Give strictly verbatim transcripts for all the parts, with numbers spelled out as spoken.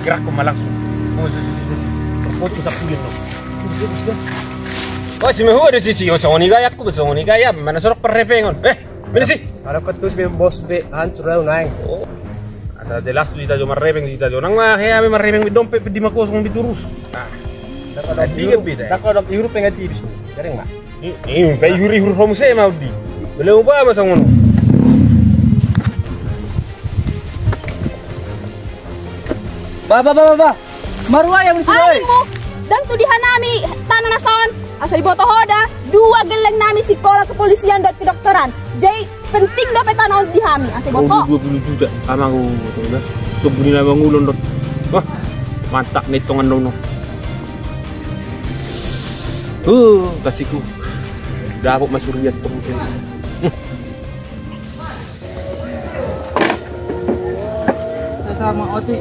Gerak ma langsung. Oh, si, si, si, si. Terputus aku dia, no. Wah, si mahua do si, si, oh, songon i gayangku, songon i gayam. Mana sorok parrepengon. Eh, mana si? Ada ketus be, bos be, hancur dah, naeng. Oh. Ada jelas tu ita jo marrepeng, ita jo nang mah, hea be marrepeng be dompet pe di ma kosong diturus. Ah. Dak ada. Tiga beda. Dak ada iur pengen tiris. Garing, Mak. Ini, ini, kayak ihur-ihur homse mau di. Boleh ubah masa ngono. Ba, ba, ba, ba, ba. Marua ya, Bang Suda, oi. Ayo, Mu. Dang tu di hanami tano na son. Asa diboto ho da, dua gelleng nami sikola kepolisian dohot kedokteran. Jadi, penting dope tano on di hami, asa diboto. Oh, dua puluh juta. Amang, oh, betul dah. Kebun ini amang ulon dot. Wah, mantap nih, tongan dong, no. Uh, kasihku. Dapot masuriat terus. Sama oti.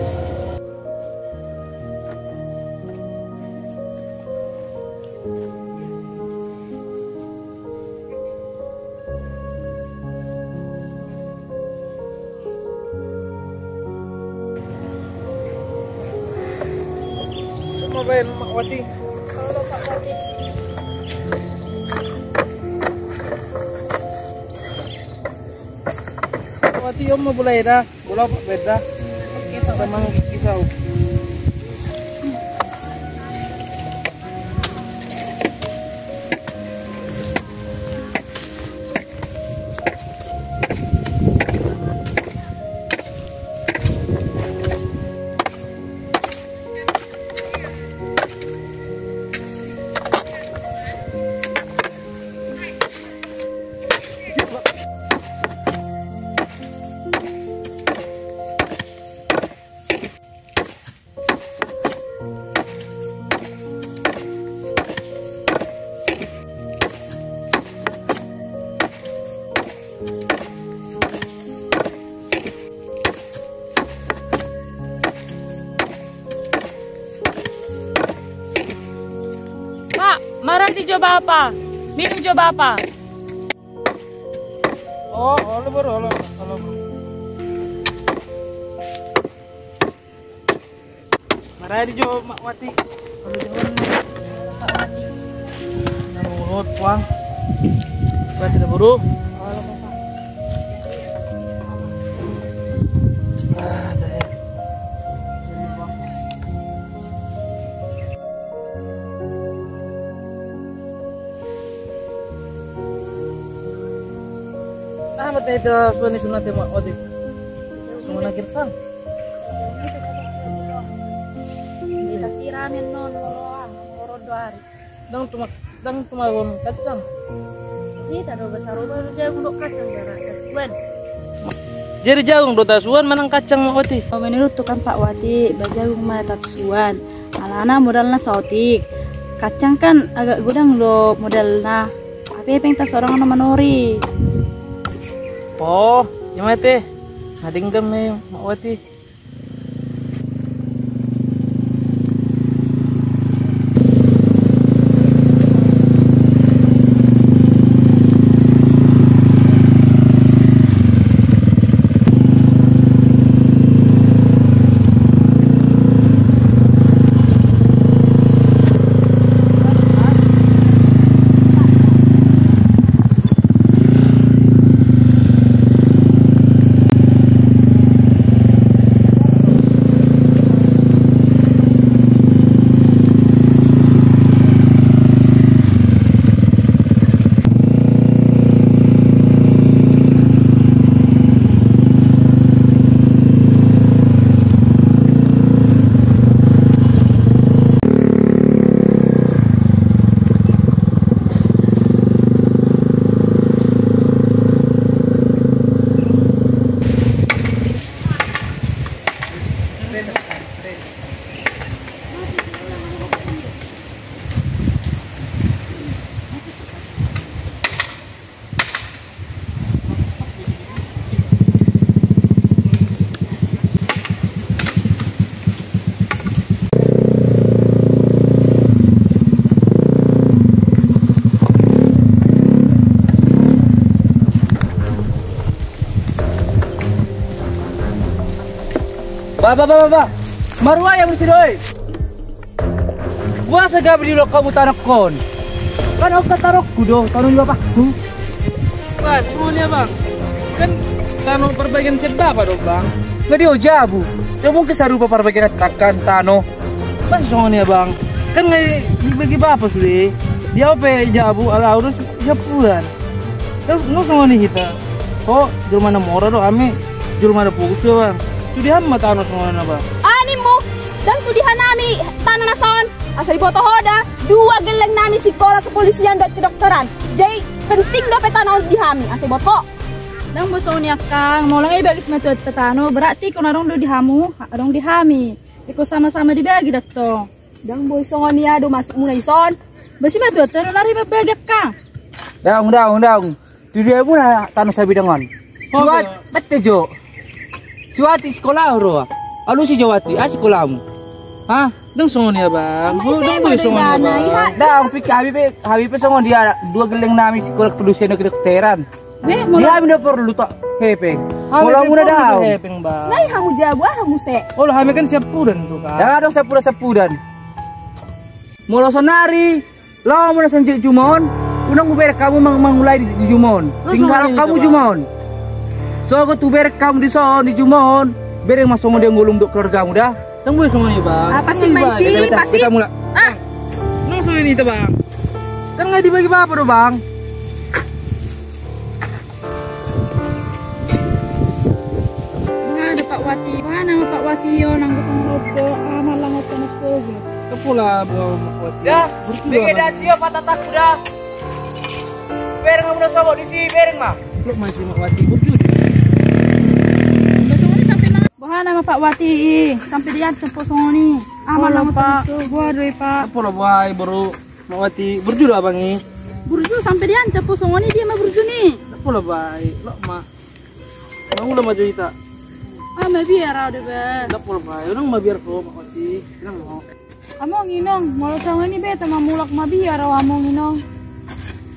Cuma bae Mak Wati. Mak Wati, om ma bola eda, bola apa beda? Oke, Pak Wati. Sama kisau. Pak, maradi jo bapa. Minum jo bapa. Oh, olo, Bro, olo, olo, Bro. Maradi jo Mak Wati. Olo jo, Mak Wati. Nang urut, Puang. Berarti dah, Bro. Ah, dah ya. Nah, mate ita suan ni sunat ya, Mak Wati. Semua nakir sang. Ita siramen non, loloa, orodo ari. Dang tuma-, dang tumagon kacang. Ita do basa roba do jagung do kacang gara tasuan. Jadi jagung do tasuan manang kacang, Mak Wati? Menurut tu kan Pak Wati, ba jagung ma tasuan. Alana modalna saotik. Kacang kan agak godang do modalna. Tapi peng tasorang na manori. Oh, ya mate. Nadinggam me, Mak Wati. Ba, ba, ba, ba, ba. Marwaya muse do i. Boasa gabe diulahon hamu tano on? Kan on taronku do, tano ni bapakku. Bah, songon i, Abang. Kan tano parbagian sian bapa do, Bang. Nga di ho jabu. Nga mungkin sarupa parbagian tangkan tano. Bah, songon i, Abang. Kan nga dibagi bapa sude. Dia pe jabu, ala urus jabuan. Terus nu songon i hita. Ho, jolma na mora do hami, jolma na pogos do, Bang. Sude hami ma tano songon i, Abang. Animu, ndang sude hanami tano na son. Asa diboto ho da, dua gelleng nami sikola kepolisian dohot kedokteran. Jadi penting dope tano on di hami, asa diboto ho. Ndang boi songon i, Akang, molo nga dibagi simatua tano, berarti ingkon adong do di hamu, adong di hami. Ingkon sama-sama dibagi da tong. Ndang boi songon i, aha do maksudmuna dison? Boasa ma tuat tano nari mambagi, Akang? Daong, daong, daong. Tu dia muna tano sabidang on. Suat, bete jo. Suat i sikola ro. Alusi jo wati, ah, sikolamu. Hah? Ndang songon i, Abang. Ndang boi songon i, Abang. Daong, pik, hami pe, hami pe songon dia, dua gelleng nami sikola kepolisian dohot kedokteran. Di hami do porlu tok hepeng. Molo muna daong. Nai hamu jabu, ah, hamu se. Olo, hami kan siampudan tu, Kak. Ndang adong siampudan, siampudan. Molo sonari, laho muna sian juma on, unang hubereng hamu mangulai di juma on. Tinggalhon hamu juma on. Sogot hubereng hamu dison di juma on, bereng ma songon dia ngolum dohot keluargamu da. Ndang boi songon i, Bang. Apa sih, Bang? Ndang songon i, Bang. Kan nga dibagi bapa do, Bang. Boha do, Pak Wati? Boha nama Pak Wati on, anggo songon on do, ah, malangot anak sogo. Ndang pola, Pak Wati. Dah, burju do, Bang. Bege da tio patatakku da. Bereng ma muna sogot disi, bereng ma. Lok ma si Pak Wati, burju. Boha nama Pak Wati i, sampe diancam ho songon i. Ah, malangot anak sogo. Boha do i, Pak? Ndang pola, boha i, boru. Mak Wati, burju do abang i? Burju sampe diancam ho songon i, dia ma burju ni. Ndang pola, boha i, lok ma. Mangula ma jo hita. Ah, mabiar au da, Bang. Ndang pola, boha i, unang mabiar ho, Mak Wati. Tenang ma ho. Among inong, molo songon i beta ma mulak mabiar au, among inong.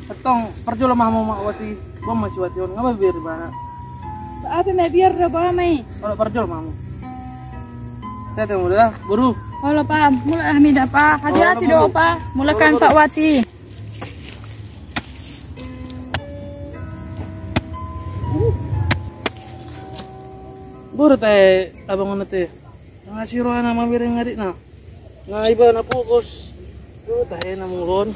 Antong, parjolo ma hamu, Mak Wati. Boha ma si Wati on, nga mabiar ibana. Ba, ai pe mabiar do, boha ma i? Olo, parjolo ma hamu. Tete, mula da, boru. Olo, Pa, mulak hami da, Pa. Hati-hati do, Pa. Mulak hami, Pak Wati. Boru, tahe abang on, tahe. Nga asi rohana mamereng adikna. Nga ibana pogos. Tahe na mula on.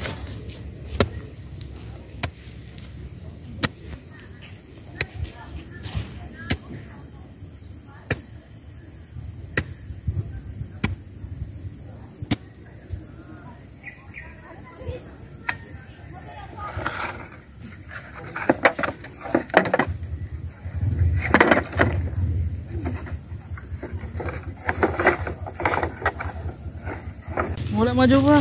Mulak ma jo, Pa.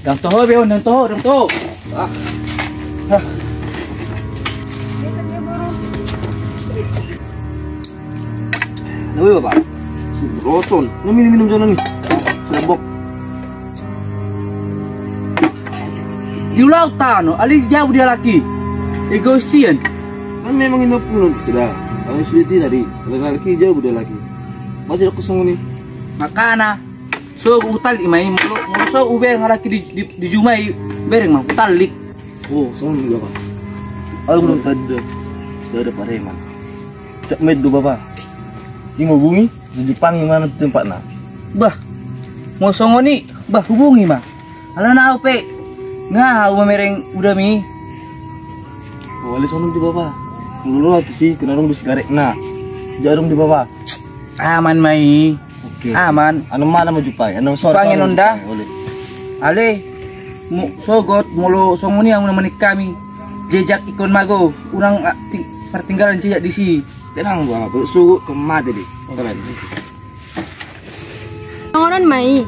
Dang toho be on, dang toho, dang toho. Ah. Ah. Nah, weh, Bapak. Roson. Nah, minum, minum sana nih. Serabok. Di ulau tano, alai jabu dia laki. Egoisian. Kan memang lima puluh sudah. Kalau sudah tidak di, kalau laki jabu dia laki. Masih aku sungguh nih. Makana, so hutallik ma i, molo, molo so hubereng halak i di, di, di juma i, bereng ma hutallik. Oh, songon i, Bapa. Aduh, belum tadi dah. Sudah ada pareman. Cak med do, Bapa. I ma hubungi, di Jepang i mana tempatna. Bah, molo songon i, bah, hubungi ma. Alana au pe, nga au mamereng udami. Oh, alai songon i, Bapa. Molo ro au tusi, kan adong do sigaretna. Jarum di bawah. Aman ma i. Oke. Aman. Anu mana mau jupai? Anu sore. Pangen sore onda. Jupai, boleh. Ale, mu-, sogot molo songon i hamu na maningkami. Jejak ingkon mago, unang, ah, ting-, partinggalan jejak disi. Tenang, Bang. Sogot ke mate deh. Tenang. Songon on ma i,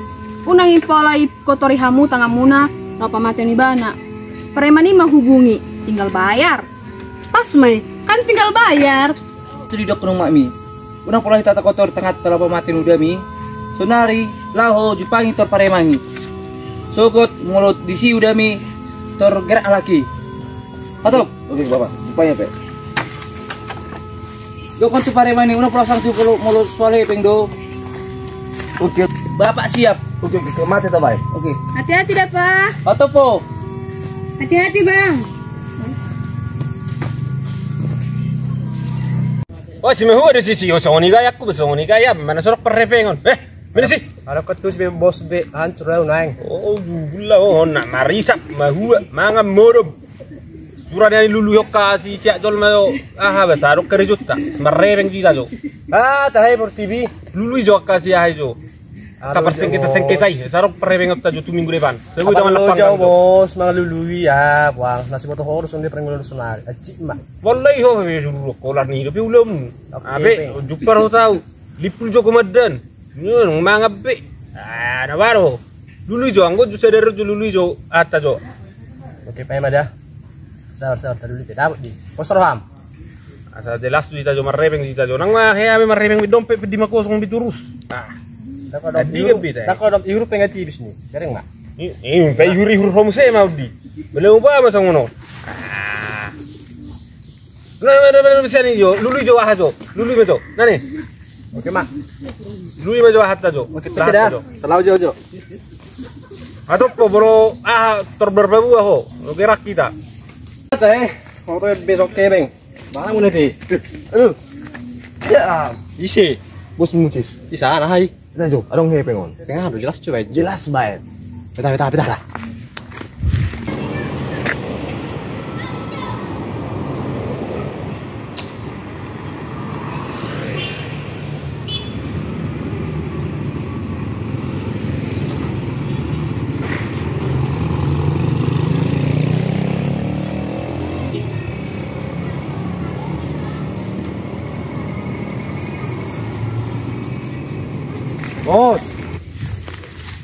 unang i pola i kotori hamu tanganmuna, laho pamatehon ibana. Pareman i ma hubungi, tinggal bayar. Pas ma i, kan tinggal bayar. Jadi dok nung makmi. Unang pola hita takotor tanganta laho pamatehon udami. Sonari, laho jupangi tor pareman i. Sogot molo disi udami tor gerak lagi. Hatop. Oke, Bapak. Jupangi, Pak. Dokkon tu pareman i, unang pola sangsi molo, molo soal hepeng do. Oke. Bapak siap. Oke, oke, oke. Mate ta, Bang. Oke. Hati-hati dah, Pak. Otopo. Hati-hati, Bang. Wah, si mahua do sisi, oh, songon i gayangku, songon i gayam, mana sorok parhepengon. Eh, mana sih? Kalau ketus be bos be, hancur dah naeng. Oh, gula, oh, nak marisap, mahua, mangan modom. Sura ni lului jo angka si siak jolma jo. Aha, basa adong karejonta. Marhepeng jo hita jo. Ah, tahe portibi. Lului jo angka si aha jo. Angka parsengketa-sengketa i. Basa adong parhepengonta jo tu minggu depan. Sebut tangan lapang jo, bos, mangalului ya, buang. Nasi boto horus on dia pernah ngulon sonari. Acik mak. Wallahi ho, be dulu kolar ni dope ulamu. Abe, jumpar ho tau. Lipul jo komandan. Nung mangan be. Ah, na baru. Lului jo, anggo jo sadar jo lului jo, hata jo. Oke, paima dah. Sabar, sabar, tadi dulu, dapot di. Pos roham. Asa jelas tu hita jo marhepeng hita jo. Nang ma, he, ame marhepeng be dompet pe di ma kosong be turus. Ah. Nang kodom iurup, nang kodom iurup pe nga tibis ni. Gareng ma. I, i, pe ihur-ihur ho muse ma udi. Bela upa ma songon on. Ah. Nah, nah, nah, nah, bisa ni jo. Lului jo aha jo. Lului ma jo. Nah ni. Oke, Mak. Lului ma jo aha ta jo. Oke, aha ta jo. Salau jo, jo. Atau po bro, ah, terberbau ho. Oke, rak kita. Kata, eh, mau tuh besok kebeng. Mana mau nanti? Aduh. Ya, isi. Bos mutis. Di sana, hai. Nah, jo, adong hepeng on. Hepeng aha do, jelas jo baen. Jelas baen. Peta, peta, peta dah. Bos.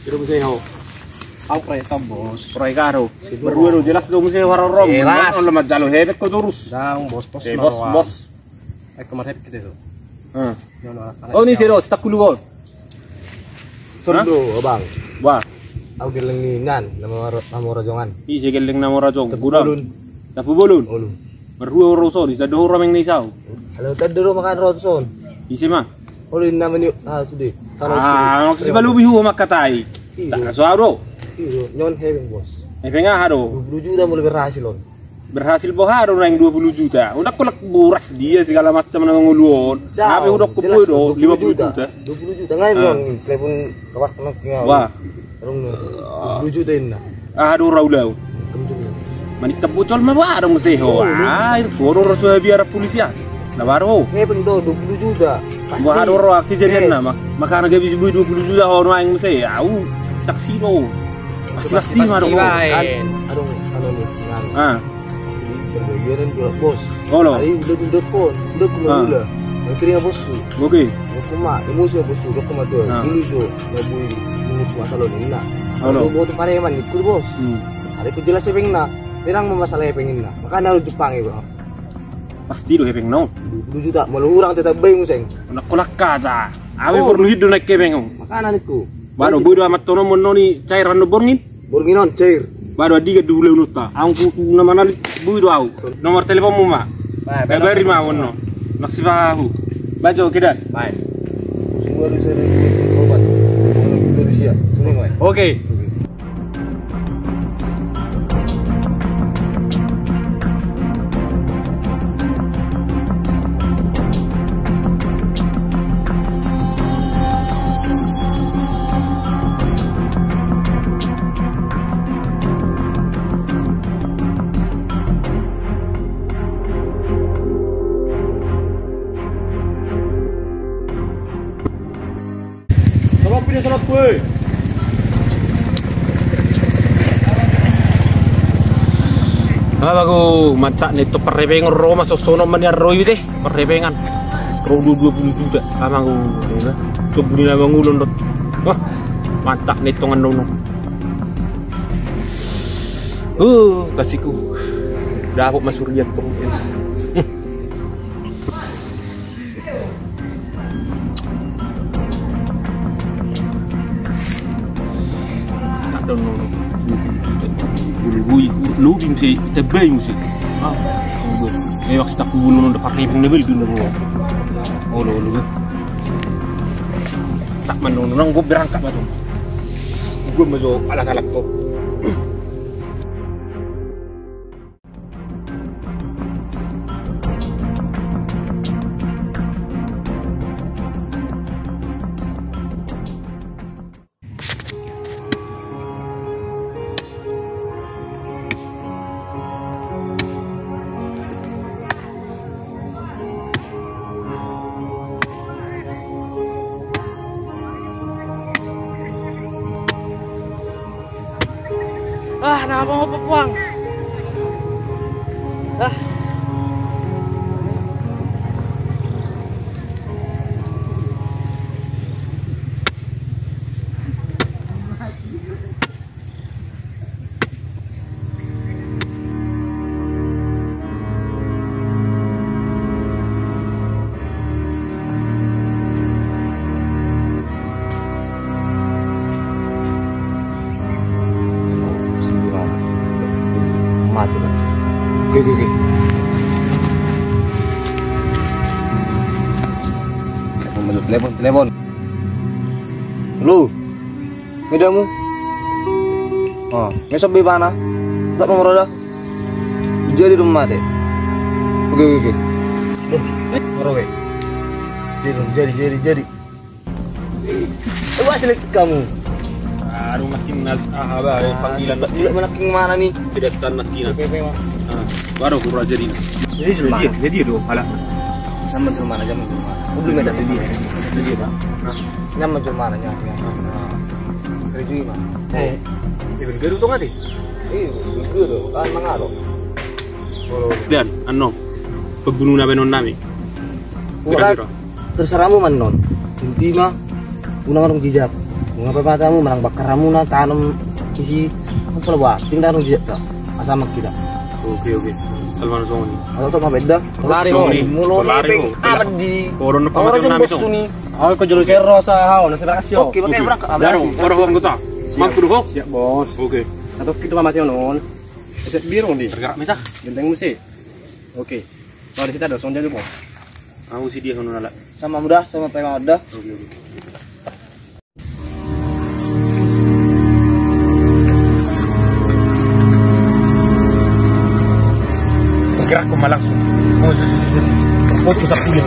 Piro muse ho? Au pre to, Bos. Pre karo. Berdua do, jelas do muse ho, ro. Jelas. Olo manjalo hepeng ho torus. Dang, Bos, Bos. Eh, Bos, Bos. Ai kemar hepeng kita itu. Heeh. Oh, ini serius, tak kulu gol. Sori do, Abang. Wah. Au gelleng ni nan, nama ro-, nama rajongan. Ise gelleng nama rajongan? Gudang. Tapu bolon. Bolon. Berdua ro sori, tado ro meng ni sau. Halo, tado ro makan ro son. Ise ma? Olo, inna mani, ah, sude. Ah, maksud si balubi hu makatai. Iyo. Tak so ado. Iyo, nyon hepeng, Bos. Hepeng aha do? Dua puluh juta molo berhasil on. Berhasil boha do naeng dua puluh juta. Udah kolak boras dia segala macam na mangolu on. Tapi udah ko jelas do, lima puluh juta. Dua puluh juta. Ngai nyon telepon kawak nang tinggal. Wah. Rong dua puluh juta inna. Ah, do rau lau. Manik tebocol ma ba do muse ho. Ah, itu ro ro so biar polisi ah. Na baru. Hepeng do dua puluh juta. Wah, do ro kejadian na mak. Makana gabe bui dua puluh juta ho naeng muse. Au, saksi do. Pasti, pasti ma do. Kan, adong, anu ni. Ah. Jadi, perbagian dua, Bos. Olo. Ari udah, udah kon, udah kon, udah. Nanti dia bosku. Oke. Aku mah, emosi bosku, aku mah tuh. Dulu tuh, ya bui, dulu cuma salon ini nah. Olo. Aku bawa tuh pareman ikut, Bos. Hmm. Ari ku jelas hepengna. Terang ma masalah hepengna. Makana lu Jepang ya, Bang. Pasti do hepeng na on. Dua puluh juta, molo hurang tetap bae muse. Nak kolak kaca. Awe porlu hidup naik hepeng on. Makana niku. Baru bui do amat tono monno ni cairan do borngin. Borngin on cair. Baru adiga di ulaon ta. Angku na manali bui do au. Nomor teleponmu ma. Bae, bari ma monno. Naksi pahu. Bajo kedan. Bae. Semua di sini obat. Orang Indonesia. Semua. Oke. Woi. Abagu, mantap ni tu parrebengan ro ma sosonon ma ni arroi te. Parrebengan. Ro dua, dua puluh juta. Abagu, ya. Coba ni nama ngulon dot. Wah, mantap ni tu ngandung. Uh, kasihku. Dapat masuk rian tu. Ada nono. Bulu bui, lobi muse, tebai muse. Ah, eh, waktu tak bulu nono dapat ribung nebel dulu. Olo, olo. Tak manono, nang gue berangkat batu. Gue mazo alat-alat kok. Ah, na apa mau pepuang? Ah. Mati lah. Oke, oke, oke. Telepon, telepon, telepon. Halo. Mida hamu? Ah, ngesop be ibana. Tak nomor ada. Jadi rumah deh. Oke, oke, oke. Eh, moro be. Jadi, jadi, jadi, jadi. Eh, wah, selek kamu. Aduh, makin nal-, ah, apa, eh, panggilan. Gila, makin mana nih? Tidak tahan makin. Oke, oke, Mas. Ah, baru kurang jadi. Jadi, jadi, jadi, aduh, pala. Zaman rumah, zaman rumah. Mobil meda jadi. Jadi, Pak. Nah. Nyaman cuma nanya, ya. Nah, kerja mah. Eh, ibu guru tuh nggak sih? Iya, ibu guru kan mangaro. Dan, ano, pagunu na baenon nami. Ura, terserahmu manon. Inti mah, unang rung jijak. Ngapa matamu manang bakar hamu na tanom isi apa lah, buat ting tanom jijak tak. Asal mak kita. Oke, oke. Salman songoni. Atau tak mabeda. Lari mau. Mulai lari mau. Amat di. Orang jam bos suni. Au, ko jolo sero sa hau, na sero asio. Oke, makanya berangkat. Baru, baru uang kota. Mampu dulu. Siap, Bos. Oke. Satu kita mati onon. Set biru di. Bergerak mita. Genteng musi. Oke. Kalau di kita ada sonja dulu, Bos. Aku si dia kono nala. Sama muda, sama tema ada. Oke, oke. Bergerak kau malah. Oh, foto tak pilih.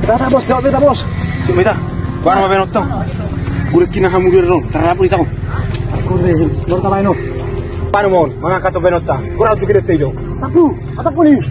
Beta, Bos, jawab beta, Bos. Jawab beta. Baru ma baenonta. Gule kina hamu dia dong. Tarapu di tahu. Aku deh, baru tak main, oh. Panu mon, mangangkat tu baenonta. Kurang tu gede tejo. Tapu, ataupun ini.